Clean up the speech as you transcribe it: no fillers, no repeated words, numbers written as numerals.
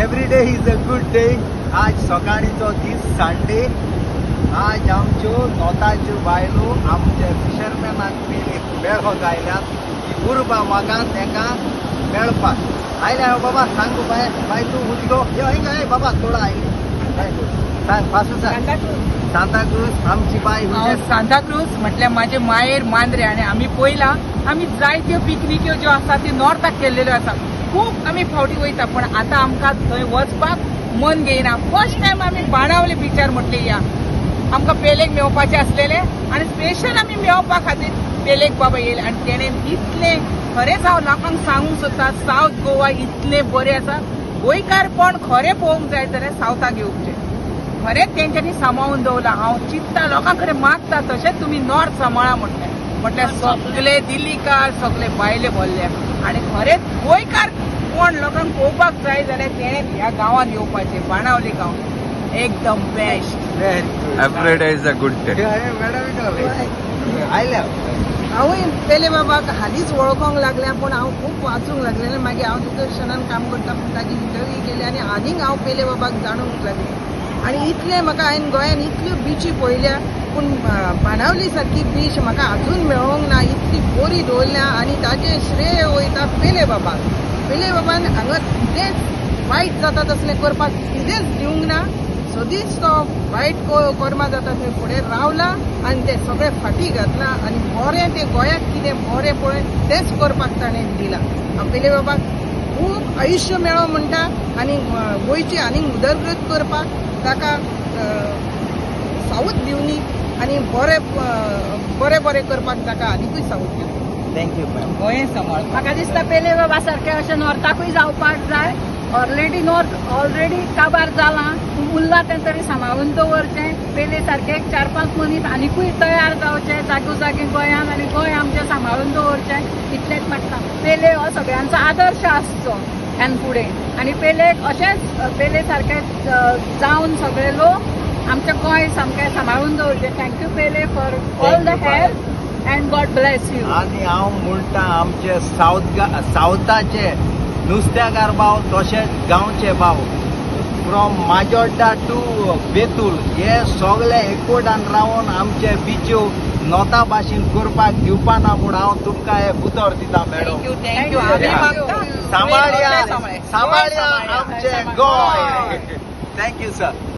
Every day is a good day. आज सकाळीचो दीस Sunday. आज आमच्यो नोताच्यो बायलो आमचे फिशरमॅनाक पेले मेळपाक आयल्यात. ही उर्बा म्हाका तेका मेळपाक आयल्या. बाबा सांग बाय बाय तूं उदको यो हिंगा. बाबा थोडो आयली सांग पासून सांग. सांताक्रूज आमची बाय. सांताक्रूज म्हटल्यार माझे मायेर मांद्रे आनी आमी पयला आमी जायत्यो पिकनिक्यो ज्यो आसा त्यो नॉर्थाक केल्लेल्यो आसा. खूब आमी फावटी वयता पण आतां आमकां थंय वचपाक मन घेयना. फर्स्ट टायम आमी बाणावले बिचार म्हटले या आमकां पेलेक मेळपाचें आसलेलें आनी स्पेशल आमी मेळपा खातीर पेलेक बाबा येयले आनी तेणें इतलें खरेंच हांव लोकांक सांगूंक सोदता सावथ गोवा इतलें बरें आसा. गोंयकारपण खरें पळोवंक जाय जाल्यार सावथाक येवचें. खरेंच तेंच्यांनी सांबाळून दवरलां. हांव चिंत्ता लोकां कडेन मागता तशेंच तुमी नॉर्थ सांबाळा म्हटलें म्हटल्यार सगळे दिल्लीकार सगळे बायले भरले आनी खरेंच गोंयकार कोण लोकांक पळोवपाक जाय जाल्यार तेणें ह्या गांवांत येवपाचें. बाणावली गांव एकदम best. Every day is a good day. आयल्या हांवूय पेले बाबाक हालींच वळखोंक लागलें पूण हांव खूब वाचूंक लागलें. मागीर हांव दूरदर्शनान काम करता पूण ताजी इंटरव्यू केली आनी आनीक हांव पेले बाबाक जाणूंक लागलें. आनी इतलें म्हाका हांवें गोंयान इतल्यो बिची पळयल्या पूण बाणावली सारकी बीच म्हाका अजून मेळोंक ना. इतली बरी दवरल्या आनी ताजें श्रेय वयता पेले बाबाक. पेले बाबान हांगा कितेंच वायट जाता तसलें करपाक कितेंच दिवंक ना. सदींच तो वायट कर्मा जाता थंय फुडें रावला आनी तें सगळें फाटीं घातलां आनी बरें तें गोंयांत कितें बरें पळय तेंच करपाक ताणें दिलां. हांव पेले बाबाक खूब आयुश्य मेळो म्हणटा आनी गोंयची आनीक उदरगत करपाक ताका सावथ दिवनी आनी बरें बरें बरें करपाक ताका आनिकूय सावथ दिवनी. Thank you ma'am. गोंय सांबाळ. म्हाका दिसता पेले बाबा सारकें अशें नॉर्थाकूय जावपाक जाय. ऑलरेडी नॉर्थ ऑलरेडी काबार जालां उरलां तें तरी सांबाळून दवरचें. पेले सारके 4-5 मनीस आनिकूय तयार जावचे जागो जागी गोंयान आनी गोंय आमचें सांबाळून दवरचें इतलेंच मागता. पेले हो सगळ्यांचो आदर्श आसचो ह्यान फुडें आनी पेलेक अशेंच पेले सारके जावन सगळे लोक आमचें गोंय सामकें सांबाळून दवरचें. Thank you Pele for all the help and God bless you. आनी हांव म्हणटा आमचे सावथाचे नुस्त्याकार भाव तशेंच गांवचे भाव फ्रॉम माजोड्डा टू बेतूल हे सगळे एकवटान रावन आमचे बिच्यो नोता भाशेन करपाक दिवपाना म्हूण हांव तुमकां हे उतर दिता मॅडम. Thank you. सांबाळया सांबाळया आमचें गोंय. Thank you sir.